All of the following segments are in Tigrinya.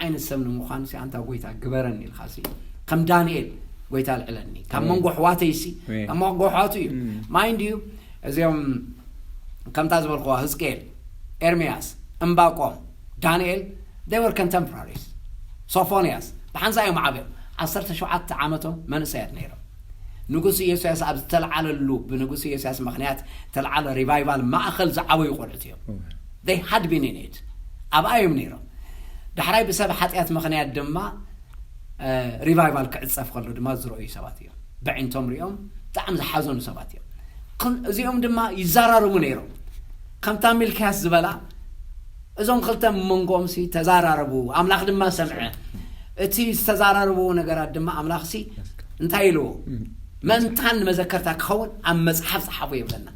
ዓይነት ሰብ ንምዃን ሲ ኣንታ ጎይታ ግበረኒ ኢልካ ሲ ከም ዳንኤል ጎይታ ልዕለኒ ካብ መንጎ ኣሕዋተይ ሲ ካብ መንጎ ኣሕዋቱ እዩ። ማይንድ ዩ እዚኦም ከምታ ዝበልክዋ ህዝቅኤል፣ ኤርምያስ፣ እምባቆም፣ ዳንኤል they were contemporaries። ሶፎንያስ ብሓንሳ እዮም ዓብዮም። ዓሰርተ ሸውዓተ ዓመቶም መንእሰያት ነይሮም። ንጉስ ኢዮስያስ ኣብ ዝተልዓለሉ ብንጉስ ኢዮስያስ ምክንያት ተልዓለ ሪቫይቫል ማእኸል ዝዓበዩ ቆልዑት እዮም። They had been in it። ኣብኣ እዮም ነይሮም። ዳሕራይ ብሰብ ሓጢኣት ምክንያት ድማ ሪቫይቫል ክዕፀፍ ከሎ ድማ ዝረኣዩ ሰባት እዮም። ብዕንቶም ሪኦም ብጣዕሚ ዝሓዘኑ ሰባት እዮም። እዚኦም ድማ ይዘራረቡ ነይሮም። ከምታ ሚልክያስ ዝበላ እዞም ክልተ መንጎኦም ሲ ተዛራረቡ፣ ኣምላኽ ድማ ሰምዐ። እቲ ዝተዛራረብዎ ነገራት ድማ ኣምላኽ ሲ እንታይ ኢልዎ? መንታን ንመዘከርታ ክኸውን ኣብ መጽሓፍ ጸሓፉ ይብለና።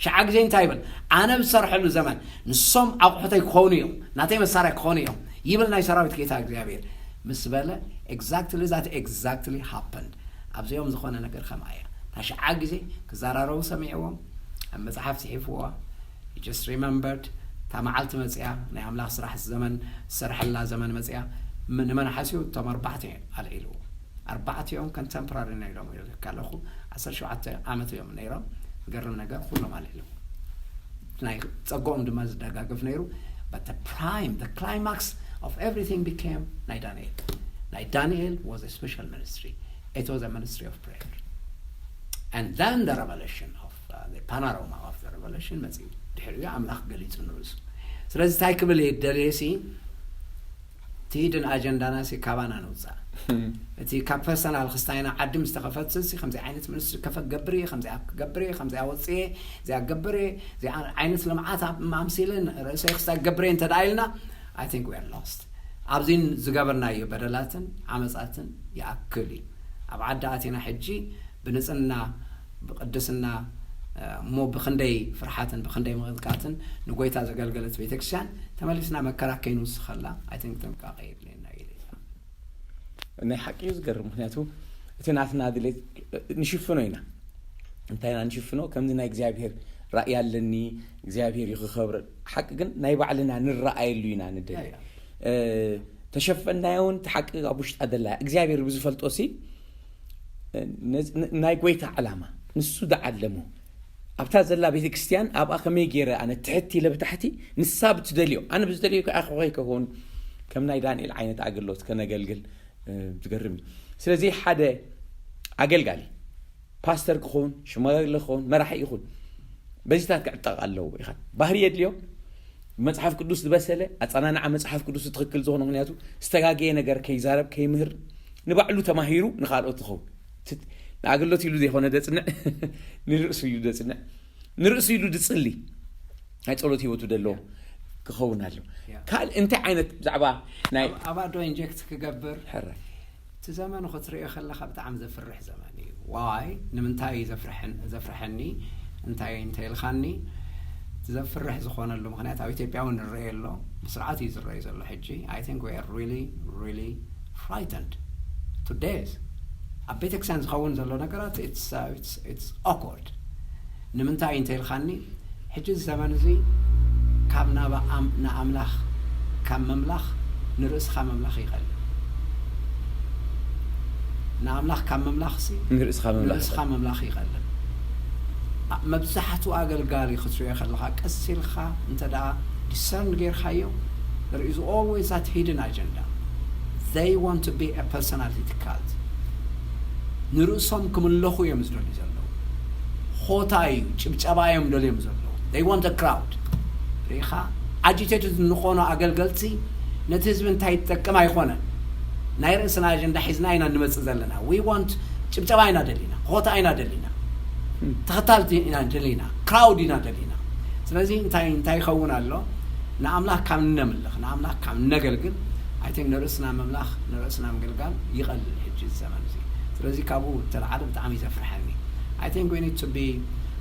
ሸዓ ግዜ እንታይ ይብል? ኣነ ብዝሰርሐሉ ዘመን ንሶም ኣቑሑተይ ክኾኑ እዮም፣ ናተይ መሳርያ ክኾኑ እዮም ይብል ናይ ሰራዊት ጌታ እግዚኣብሔር ምስ በለ exactly that exactly happened። ኣብዚኦም ዝኾነ ነገር ከምኣ እያ። ታሽዓ ግዜ ክዘራረቡ ሰሚዕዎም ኣብ መጽሓፍ ጽሒፍዋ። He just remembered እታ መዓልቲ መጽያ ናይ ኣምላኽ ስራሕ ዘመን ዝሰርሐላ ዘመን መጽያ። ንመን ሓስዩ? እቶም ኣርባዕተ ኣልዒልዎ። ኣርባዕቲኦም ኮንተምፖራሪ ነይሮም ኢለካ ኣለኹ። ዓሰርተ ሸውዓተ ዓመት እዮም ነይሮም። ዝገርም ነገር ኩሎም ኣልዒልዎ። ናይ ጸግኦም ድማ ዝደጋገፍ ነይሩ። But the prime, the climax of everything became ናይ ዳንኤል። ናይ ዳንኤል was a special ministry. It was a ministry of prayer. And then the revelation of uh, the panorama of the revelation መጽኡ። ድሕሪኡ ኣምላኽ ገሊጹ ንርእሱ። ስለዚ እንታይ ክብል እየ ደልየ ሲ እቲ ሂድን ኣጀንዳና ሲ ካባና ንውጻእ። እቲ ካብ ፐርሰናል ክስታይና ዓዲ ምስ ተኸፈት ሲ ከምዚ ዓይነት ሚኒስትሪ ከፈ ክገብር እየ፣ ከምዚ ኣብ ክገብር እየ፣ ከምዚ ኣወጽእ እየ፣ እዚ ኣገብር እየ፣ እዚ ዓይነት ልምዓት ኣብ ኣምሲለ ርእሰይ ክስታይ ክገብር እየ እንተ ደኣ ኢልና I think we are lost። ኣብዚ ዝገበርናዮ በደላትን ዓመጻትን ይኣክል እዩ። ኣብ ዓዲ ኣቲና ሕጂ ብንጽህና ብቅድስና እሞ ብክንደይ ፍርሓትን ብክንደይ ምቕጥቃትን ንጎይታ ዘገልገለት ቤተክርስትያን ተመሊስና መከራ ከይንውስኸላ I think ጥንቃቄ የድልየና ኢለ። ናይ ሓቂ እዩ ዝገርም። ምክንያቱ እቲ ናትና ድሌት ንሽፍኖ ኢና። እንታይ ኢና ንሽፍኖ? ከምዚ ናይ እግዚኣብሔር ራእይ ኣለኒ፣ እግዚኣብሔር እዩ ክኸብር። ሓቂ ግን ናይ ባዕልና ንረኣየሉ ኢና ንደሊ። ተሸፈናዮ እውን እቲ ሓቂ ኣብ ውሽጣ ደላ እግዚኣብሔር ብዝፈልጦ ሲ ናይ ጎይታ ዕላማ ንሱ ዝዓለሞ ኣብታ ዘላ ቤተክርስትያን ኣብኣ ከመይ ገይረ ኣነ ትሕት ኢለ ብታሕቲ ንሳ ብትደልዮ ኣነ ብዝደልዮ ከኣ ከይከውን ከም ናይ ዳንኤል ዓይነት ኣገልግሎት ከነገልግል ዝገርም እዩ። ስለዚ ሓደ ኣገልጋሊ ፓስተር ክኸውን ሽማግለ ክኸውን መራሒ ይኹን በዚታት ክዕጠቕ ኣለዎ ኢኻ። ባህሪ የድልዮ። መጽሓፍ ቅዱስ ዝበሰለ ኣጸናንዓ መጽሓፍ ቅዱስ ትኽክል ዝኾነ ምክንያቱ ዝተጋገየ ነገር ከይዛረብ ከይምህር ንባዕሉ ተማሂሩ ንኻልኦት ዝኸውን ንኣገልግሎት ኢሉ ዘይኮነ ደጽንዕ ንርእሱ ኢሉ ደጽንዕ ንርእሱ ኢሉ ድጽሊ ናይ ጸሎት ህይወቱ ደሎ ክኸውን ኣሎ። ካልእ እንታይ ዓይነት ብዛዕባ ናይ ኣብ ኣዶ ኢንጀክት ክገብር ሕራይ እቲ ዘመኑ ክትሪኦ ከለኻ ብጣዕሚ ዘፍርሕ ዘመን እዩ። ዋይ ንምንታይ እዩ ዘፍርሐን- ዘፍርሐኒ እንታይ እንተኢልካኒ እቲ ዘፍርሕ ዝኾነሉ ምክንያት ኣብ ኢትዮጵያ እውን ንረኤ ኣሎ ብስርዓት እዩ ዝረኣዩ ዘሎ ሕጂ I think we are really really frightened to death ኣብ ቤተክርስትያን ዝኸውን ዘሎ ነገራት it's uh, it's it's awkward ንምንታይ እዩ እንተኢልካኒ ሕጂ እዚ ዘመን እዚ ካብ ናብ ንኣምላኽ ካብ ምምላኽ ንርእስኻ ምምላኽ ይቐልል ንኣምላኽ ካብ ምምላኽ ሲ ንርእስኻ ምምላኽ ንርእስኻ ምምላኽ ይቐልል መብዛሕትኡ ኣገልጋሊ ክትሪኦ ከለኻ ቀስ ኢልካ እንተ ደኣ ዲሰርን ጌርካዮ there is always that hidden agenda they want to be a personality cult ንርእሶም ክምለኹ እዮም ዝደልዩ ዘለዉ ሆታ እዩ ጭብጨባ እዮም ደልዮም ዘለዉ they want a crowd ርኢኻ agitated ንኾኑ ኣገልገልቲ ነቲ ህዝቢ እንታይ ይጠቅም ኣይኮነን ናይ ርእስና ኣጀንዳ ሒዝና ኢና ንመፅእ ዘለና we want ጭብጨባ ኢና ደሊና ሆታ ኢና ደሊና ተኸታልቲ ኢና ደሊና ክራውድ ኢና ደሊና ስለዚ እንታይ እንታይ ይኸውን ኣሎ ንኣምላኽ ካብ ነምልኽ ንኣምላኽ ካብ ነገልግል I think ንርእስና ምምላኽ ንርእስና ምግልጋል ይቐልል ሕጂ እዚ ዘመን እዚ ስለዚ ካብኡ ተልዓለ ብጣዕሚ ዘፍርሐኒ I think we need to be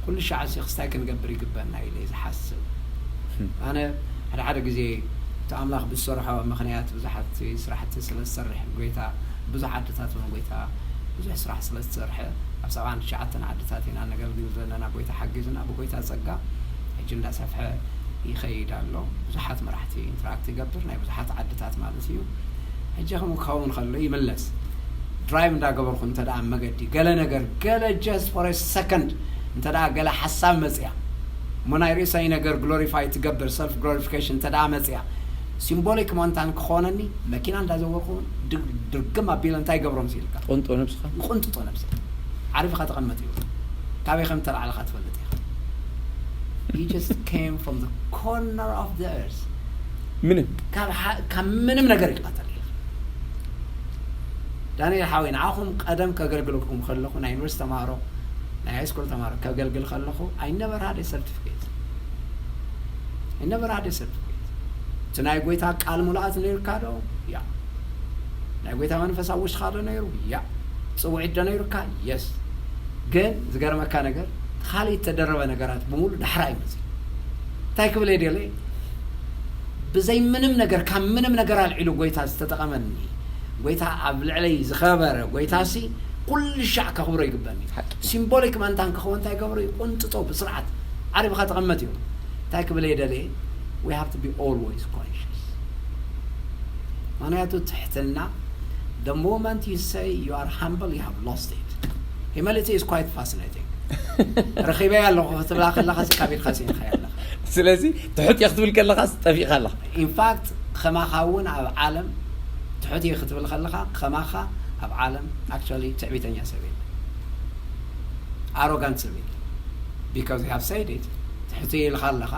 ኩሉ ሻዕ ሲ ክስታይ ክንገብር ይግበና ኢለ ዝሓስብ ኣነ ሓደ ሓደ ግዜ እቲ ኣምላኽ ብዝሰርሖ ምክንያት ብዙሓት ስራሕቲ ስለ ዝሰርሕ ጎይታ ብዙሕ ዓድታት እውን ጎይታ ብዙሕ ስራሕ ስለ ዝሰርሐ ኣብ ሰብዓን ትሽዓተን ዓድታት ኢና ነገልግል ዘለና ጎይታ ሓጊዝና ብጎይታ ጸጋ ሕጂ እንዳሰፍሐ ይኸይድ ኣሎ ብዙሓት መራሕቲ ኢንተራክት ይገብር ናይ ብዙሓት ዓድታት ማለት እዩ ሕጂ ከምኡ ክኸውን ከሎ ይምለስ። ድራይቭ እንዳገበርኩ እንተ ደኣ መገዲ ገለ ነገር፣ ገለ just for a second እንተ ደኣ ገለ ሓሳብ መጽያ፣ እሞ ናይ ርእሰይ ነገር ግሎሪፋይ ትገብር፣ ሰልፍ ግሎሪፊኬሽን እንተ ደኣ መጽያ፣ ሲምቦሊክ ማንታን ክኾነኒ፣ መኪና እንዳዘወርኩ ድግ-፣ ድርግም ኣቢለ እንታይ ይገብሮ ምስ ኢልካ? ቁንጦ ነብስኻ። ይቁንጥጦ ነብሲ። ዓሪፍኻ ተቐመጥ እዩ። ካበይ ከም ተላዕልኻ ትፈልጥ ኢኻ። You just came from the corner of the earth. ምንም። ካብ ሓ-፣ ካብ ምንም ነገር ኢልካ ተለይኻ። ዳንኤል ሓወይ፣ ንዓኹም ቀደም ከገልግለኩም ከለኹ፣ ናይ ዩኒቨርሲቲ ተማሃሮ፣ ናይ ሃይ ስኩል ተማሃሮ ከገልግል ከለኹ፣ I never had a certificate. I never had a certificate. እቲ ናይ ጎይታ ቃል ሙሉኣት ነይርካ ዶ? ያ። ናይ ጎይታ መንፈስ ኣብ ውሽጥኻ ዶ ነይሩ? ያ። ጽውዒት ዶ ነይሩካ? የስ። ግን ዝገርመካ ነገር፣ እቲ ካልእ እተደረበ ነገራት ብምሉእ ዳሕራ እዩ መጺኡ። እንታይ ክብል እየ ደልየ? ብዘይ ምንም ነገር፣ ካብ ምንም ነገር ኣልዒሉ ጎይታ ዝተጠቐመኒ፣ ጎይታ ኣብ ልዕለይ ዝኸበረ ጎይታ ሲ ኩሉ ሻዕ ከኽብሮ ይግበኒ። ሓቂ። ሲምቦሊክ ማንታን ክኸውን እንታይ ገብሮ? ይቁንጥጦ ብስርዓት። ዓሪፍኻ ተቐመጥ እዩ። እንታይ ክብል እየ ደልየ? We have to be always conscious. ምኽንያቱ ትሕትና፣ the moment you say you are humble, you have lost it. Humility is quite fascinating. ረኺበያ ኣለኹ ክትብላ ከለኻ ሲ ካብ ኢድካ ስኢንካ ኣለኻ። ስለዚ ትሑት እየ ክትብል ከለኻስ ጠፊእካ ኣለኻ። In fact፣ ከማኻ እውን ኣብ ዓለም ትሑት እየ ክትብል ከለኻ፣ ከማኻ ኣብ ዓለም actually ትዕቢተኛ ሰብ የለን። ኣሮጋንት ሰብ የለን። Because you have said it፣ ትሑት እየ ኢልካ ኣለኻ።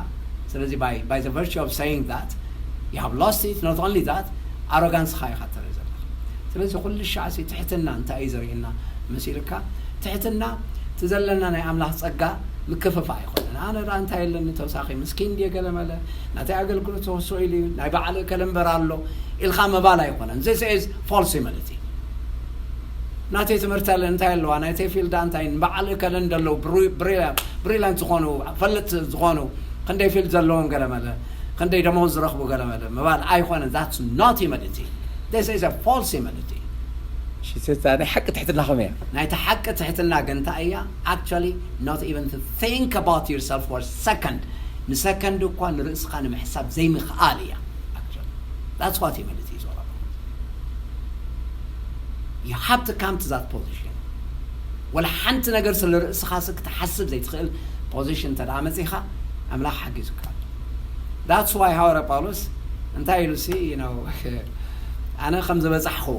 ስለዚ by, by the virtue of saying that, you have lost it, not only that, ኣሮጋንስኻ ኢኻ ተርኢ ዘለኻ። ስለዚ ኩሉ ሻዕ ሲ ትሕትና እንታይ እዩ ዘርእየና መሲልካ? ትሕትና እቲ ዘለና ናይ ኣምላኽ ጸጋ ምክፍፋ ኣይኮነን። ኣነ ደኣ እንታይ ኣለኒ ተወሳኺ፣ ምስኪን ድየ፣ ገለ መለ፣ ናተይ ኣገልግሎት ተወስኦ ኢሉ እዩ፣ ናይ በዓል እከለ እምበር ኣሎ ኢልካ ምባል ኣይኮነን። This is false humility። ናተይ ትምህርቲ ኣለ እንታይ ኣለዋ፣ ናተይ ፊልድ እንታይ፣ በዓል እከለ እንደለዉ ብሩ-፣ ብሪላ-፣ ብሪላንት ዝኾኑ፣ ፈለጥቲ ዝኾኑ፣ ክንደይ ፊልድ ዘለዎም ገለ መለ፣ ክንደይ ደመወዝ ዝረኽቡ ገለ መለ ምባል ኣይኮነን። That's not humility. This is a false humility. እሺ፣ ስለዚ ናይ ሓቂ ትሕትና ከመይ እያ? ናይቲ ሓቂ ትሕትና ግን እንታይ እያ? Actually, not even to think about yourself for a second. ንሰከንድ እኳ ንርእስኻ ንምሕሳብ ዘይምኽኣል እያ። Actually, that's what humility is all about. You have to come to that position. ወላ ሓንቲ ነገር ስለ ርእስኻ ሲ ክትሓስብ ዘይትኽእል ፖዚሽን እንተ ደኣ መጺኻ፣ ኣምላኽ ሓጊዙካ ኣሎ። That's why ሃዋርያ ጳውሎስ እንታይ ኢሉ ሲ፣ you know፣ ኣነ ከም ዝበጻሕክዎ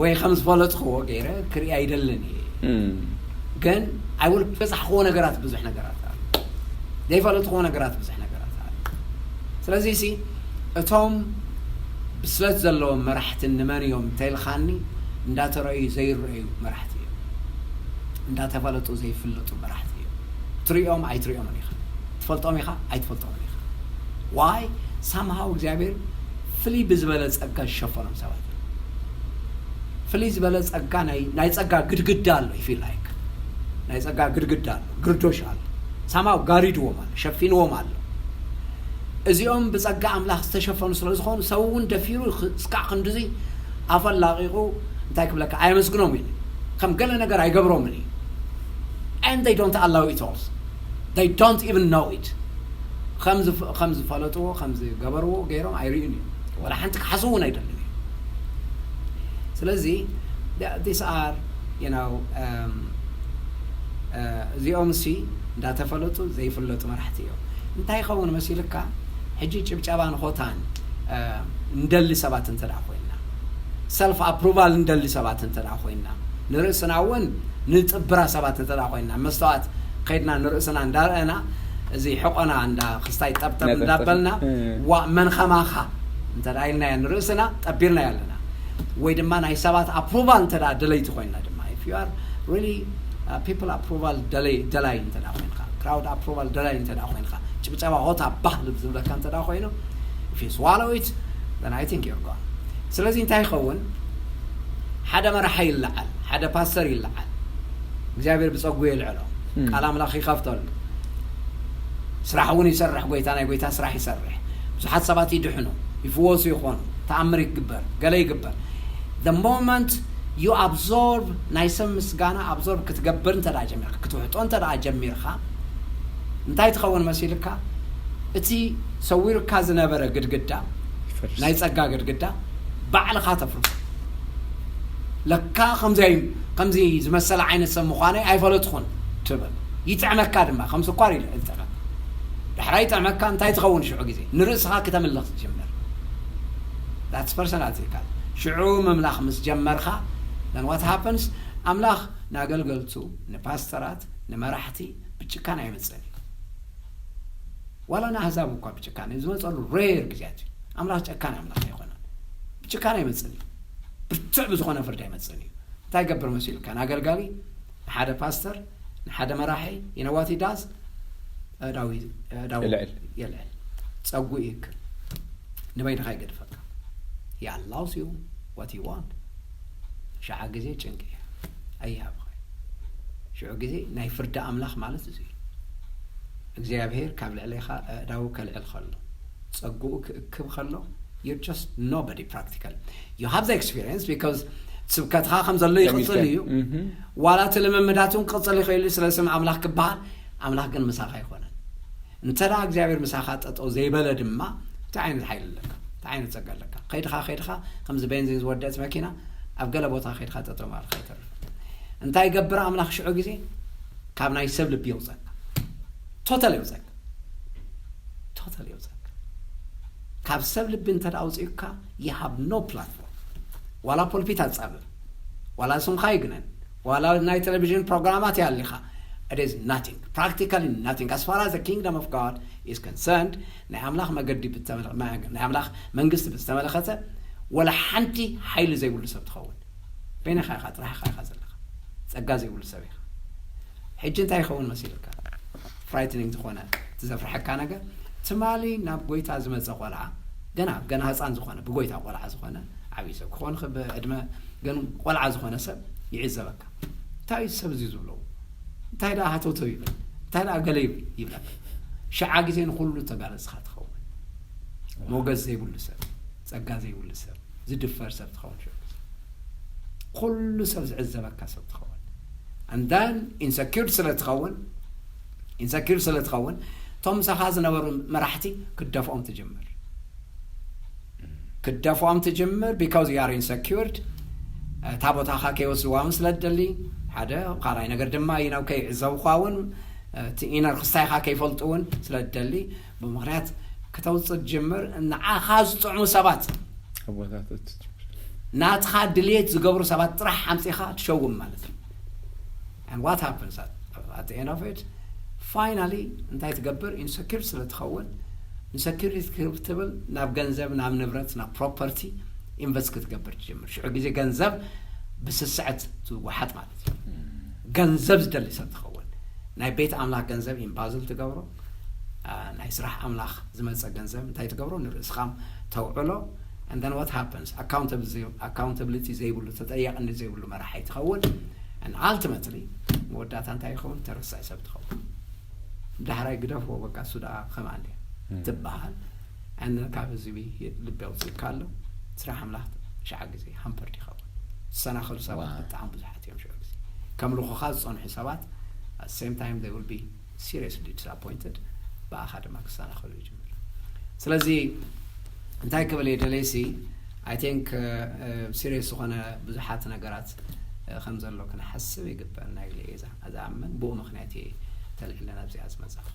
ወይ ከም ዝፈለጥክዎ ገይረ ክርኢ ኣይደልን እየ። እም። ግን I will ዝበጻሕክዎ ነገራት ብዙሕ ነገራት ኣሎ። ዘይፈለጥክዎ ነገራት ብዙሕ ነገራት ኣሎ። ስለዚ ሲ እቶም ብስለት ዘለዎም መራሕቲ ንመን እዮም እንተኢልካኒ፣ እንዳተረእዩ ዘይረኣዩ መራሕቲ እዮም። እንዳተፈለጡ ዘይፍለጡ መራሕቲ እዮም። ትሪኦም ኣይትሪኦምን ኢኻ። ትፈልጦም ኢኻ ኣይትፈልጦምን ኢኻ። Why? Somehow እግዚኣብሔር ፍልይ ብዝበለ ጸጋ ዝሸፈኖም ሰባት እዮም። ፍልይ ዝበለ ጸጋ፣ ናይ፣ ናይ ጸጋ ግድግዳ ኣሎ። You feel like ናይ ጸጋ ግድግዳ ኣሎ፣ ግርዶሽ ኣሎ። Somehow ጋሪድዎም ኣሎ፣ ሸፊንዎም ኣሎ። እዚኦም ብጸጋ ኣምላኽ ዝተሸፈኑ ስለ ዝኾኑ ሰብ እውን ደፊሩ ኽ-፣ እስካዕ ክንድዚ ኣፈላቂቑ እንታይ ክብለካ ኣየመስግኖም እዩ። ከም ገለ ነገር ኣይገብሮምን እዩ። And they don't allow it also. They don't even know it. ከም ዝፈ-፣ ከም ዝፈለጥዎ፣ ከም ዝገበርዎ ገይሮም ኣይርእዩን እዮም። ወላ ሓንቲ ክሓስቡ እውን ኣይደልን እዮም። ስለዚ these are, you know, um, uh, እዚኦም ሲ እንዳተፈለጡ ዘይፍለጡ መራሕቲ እዮም። እንታይ ይኸውን መሲልካ? ሕጂ ጭብጨባን ኾታን፣ uh፣ እንደሊ ሰባት እንተ ደኣ ኮይንና፣ ሰልፍ ኣፕሩቫል እንደሊ ሰባት እንተ ደኣ ኮይንና፣ ንርእስና እውን ንጽብራ ሰባት እንተ ደኣ ኮይንና፣ መስተዋት ከይድና ንርእስና እንዳረኣና፣ እዚ ሕቆና እንዳ ክስታይ ጠብጠብ ነጠብጠብ። እንዳበልና፣ እ። ዋ መን ኸማኻ እንተ ደኣ ኢልናዮ ንርእስና ጠቢርናዮ ኣለና። ወይ ድማ ናይ ሰባት ኣፕሩቫል እንተ ደኣ ደለይቲ ኮይንና ድማ፣ if you are really, uh, people approval ደለይ-፣ ደላይ እንተ ደኣ ኮይንካ፣ ክራውድ ኣፕሩቫል ደላይ እንተ ደኣ ኮይንካ፣ ጭብጨባ ሆታ ባህል ዝብለካ እንተ ደኣ ኮይኑ፣ if you swallow it, then I think you're gone. ስለዚ እንታይ ይኸውን? ሓደ መራሒ ይለዓል፣ ሓደ ፓስተር ይለዓል፣ እግዚኣብሔር ብጸጉ የልዕሎ፣ እም። ቃል ኣምላኽ ይኸፍተሉ፣ ስራሕ እውን ይሰርሕ፣ ጎይታ ናይ ጎይታ ስራሕ ይሰርሕ፣ ብዙሓት ሰባት ይድሕኑ፣ ይፍወሱ ይኾኑ፣ ተኣምር ይግበር፣ ገለ ይግበር። The moment you absorb ናይ ሰብ ምስጋና ኣብዞርብ ክትገብር እንተ ደኣ ጀሚርካ፣ ክትውሕጦ እንተ ደኣ ጀሚርካ፣ እንታይ ትኸውን መሲልካ? እቲ ሰዊርካ ዝነበረ ግድግዳ፣ ይፈርስ። ናይ ጸጋ ግድግዳ፣ ባዕልኻ ተፍርሶ። ለካ ከምዚ ከምዚ ዝመሰለ ዓይነት ሰብ ምዃነይ ኣይፈለጥኹን ትብል። ይጥዕመካ ድማ፣ ከም ስኳር ኢሉ ይጥዕመካ። ድሕራይ ይጥዕመካ፣ እንታይ ትኸውን ሽዑ ግዜ? ንርእስኻ ክተምልኽ ትጅምር። That's personality ካል ሽዑ ምምላኽ ምስ ጀመርካ፣ then what happens? ኣምላኽ ንኣገልገልቱ፣ ንፓስተራት፣ ንመራሕቲ ብጭካን ኣይመጽእን እዩ። ዋላ ንኣህዛብ እኳ ብጭካን ዝመጸሉ ሬር ግዜያት እዩ። ኣምላኽ ጨካን ኣምላኽ ኣይኮነን። ብጭካን ኣይመጽእን እዩ። ብርቱዕ ብዝኾነ ፍርዲ ኣይመጽእን እዩ። እንታይ ይገብር መሲሉካ? ንኣገልጋሊ፣ ንሓደ ፓስተር፣ ንሓደ መራሒ፣ you know what he does? ኣእዳው ይ- ኣእዳው የልዕል። የልዕል። ጸጉ ይእክብ። ንበይንኻ ይገድፈካ። He allows you what you want። ሸዓ ግዜ ጭንቂ እያ። ኣይሃብኻ። ሽዑ ግዜ ናይ ፍርዲ ኣምላኽ ማለት እዚ እዩ። እግዚኣብሔር ካብ ልዕሌኻ ኣእዳው ከልዕል ከሎ፣ ጸጉኡ ክእክብ ከሎ፣ you're just nobody practically. You have the experience because ስብከትኻ ከም ዘሎ ይቕጽል እዩ። ዋላ እቲ ልምምዳት እውን ክቕጽል ይኽእል እዩ፣ ስለ ስም ኣምላኽ ክበሃል፣ ኣምላኽ ግን ምሳኻ ኣይኮነን። እንተ ደኣ እግዚኣብሔር ምሳኻ ጠጠው ዘይበለ ድማ፣ እንታይ ዓይነት ሓይሊ ኣለካ? እንታይ ዓይነት ጸጋ ኣለካ? ከይድኻ ከይድኻ ከምዚ ቤንዚን ዝወደአት መኪና ኣብ ገለ ቦታ ከይድኻ ጠጠው ማለትካ ኣይተርፍን። እንታይ ይገብር ኣምላኽ ሽዑ ግዜ? ካብ ናይ ሰብ ልቢ የውጸካ። ቶታል የውጸካ። ቶታል የውጸካ። ካብ ሰብ ልቢ እንተ ደኣ ኣውጺኡካ፣ you have no platform። ዋላ ፖልፒት ኣጻብብ፣ ዋላ ስምኻ ይግነን፣ ዋላ ናይ ቴሌቪዥን ፕሮግራማት ያሊኻ፣ it is nothing, practically nothing as far as the kingdom of God is concerned። ናይ ኣምላኽ መገዲ ብተመለ- ናይ ኣምላኽ መንግስቲ ብዝተመለኸተ፣ ወላ ሓንቲ ሓይሊ ዘይብሉ ሰብ ትኸውን። በይንኻ ኢኻ፣ ጥራሕኻ ኢኻ ዘለኻ። ጸጋ ዘይብሉ ሰብ ኢኻ። ሕጂ እንታይ ይኸውን መሲልካ? ፍራይትኒንግ ዝኾነ፣ እቲ ዘፍርሐካ ነገር፣ ትማሊ ናብ ጎይታ ዝመጸ ቆልዓ፣ ገና ገና ህጻን ዝኾነ፣ ብጎይታ ቆልዓ ዝኾነ፣ ዓብዪ ሰብ ክኾን ይኽእል ብዕድመ፣ ግን ቆልዓ ዝኾነ ሰብ ይዕዘበካ። እንታይ እዩ ሰብ እዚ ዝብሎ? እንታይ ደኣ ሃተውተው ይብል? እንታይ ደኣ ገለ ይብል? ይብለካ። ሸዓ ግዜ ንኹሉ ተጋለጽካ ትኸውን። ሞገስ ዘይብሉ ሰብ፣ ጸጋ ዘይብሉ ሰብ፣ ዝድፈር ሰብ ትኸውን። ሽዑ ኩሉ ሰብ ዝዕዘበካ ሰብ ትኸውን። And then ኢንሰኪርድ ስለ ትኸውን፣ ኢንሰኪርድ ስለ ትኸውን፣ እቶም ምሳኻ ዝነበሩ መራሕቲ ክደፍኦም ትጅምር። ክደፍኦም ትጅምር because you are insecured። እታ ቦታኻ ከይወስድዋ እውን ስለ ትደሊ፣ ሓደ። ካልኣይ ነገር ድማ፣ you know፣ ከይዕዘቡኻ እውን፣ እቲ ኢነር ክስታይኻ ከይፈልጡ እውን ስለ ትደሊ፣ ብምኽንያት ከተውፅእ ትጅምር። ንዓኻ ዝጥዕሙ ሰባት፣ ኣቦታት ናትኻ ድልየት ዝገብሩ ሰባት ጥራሕ ኣምፂኻ ትሸውም ማለት እዩ። And what happens at, at the end of it? Finally እንታይ ትገብር? ኢንሰኪር ስለ ትኸውን፣ ኢንሰኪር ትብል ናብ ገንዘብ፣ ናብ ንብረት፣ ናብ ፕሮፐርቲ ኢንቨስት ክትገብር ትጀምር። ሽዑ ግዜ ገንዘብ ብስስዐት ትወሓጥ ማለት እዩ። ገንዘብ ዝደሊ ሰብ ትኸውን። ናይ ቤት ኣምላኽ ገንዘብ ኢምባዝል ትገብሮ፣ ናይ ስራሕ ኣምላኽ ዝመፀ ገንዘብ እንታይ ትገብሮ? ንርእስኻም ተውዕሎ። And then what happens? ኣካውንታብሊቲ ዘይብሉ፣ ተጠያቕነት ዘይብሉ መራሒ ትኸውን። And ultimately መወዳእታ እንታይ ይኸውን? ተረሳዒ ሰብ ትኸውን። ዳሕራይ ግደፍዎ፣ በቃ እሱ ደኣ ከማን ድያ ትበሃል። And then ካብ ህዝቢ ልቢ ኣውፅእካ ኣሎ። ስራሕ ኣምላኽ ሸዓ ግዜ ሃምፐርድ ይኸውን። ዝሰናኸሉ ሰባት ብጣዕሚ ብዙሓት እዮም። ሽዑ ግዜ ከምልኹኻ ዝፀንሑ ሰባት at same time they will be seriously disappointed። ብኣኻ ድማ ክሰናኸሉ ይጅምር። ስለዚ እንታይ ክብል እየ ደለይሲ፣ I think ሲሪየስ ዝኾነ ብዙሓት ነገራት ከም ዘሎ ክንሓስብ ይግበአና። ኢለ እየ ዝኣምን። ብኡ ምኽንያት እየ ተልዕለ ናብዚኣ ዝመጻኹ።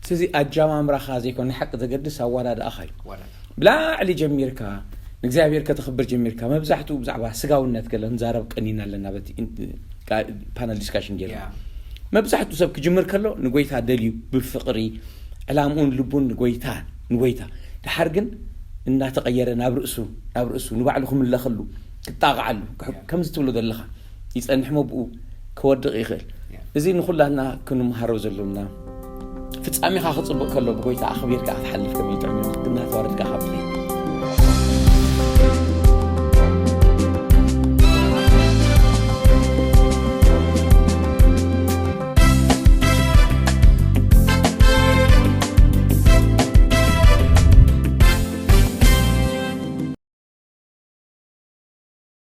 ስለዚ ኣጃማምራኻ ዘይኮነ ሓቂ ዘገድስ ኣዋዳድኣኻ እዩ። ብላዕሊ ጀሚርካ ንእግዚኣብሔር ከተኽብር ጀሚርካ። መብዛሕትኡ ብዛዕባ ስጋውነት ገለ ንዛረብ ቀኒና ኣለና በቲ ፓነል ዲስካሽን ጌርና። መብዛሕትኡ ሰብ ክጅምር ከሎ ንጎይታ ደልዩ ብፍቕሪ ዕላምኡን ልቡን ንጎይታ ንጎይታ፣ ድሓር ግን እናተቐየረ ናብ ርእሱ ናብ ርእሱ ንባዕሉ ክምለኸሉ ክጣቕዓሉ ከምዚ ትብሎ ዘለኻ ይጸንሕ እሞ ብኡ ክወድቕ ይኽእል። እዚ ንኹላትና ክንምሃሮ ዘሎና፣ ፍጻሜኻ ክጽብቕ ከሎ ብጎይታ ኣኽቢርካ ክትሓልፍ ከም ይጥዕም እናተዋረድካ ካብ ትኸይድ።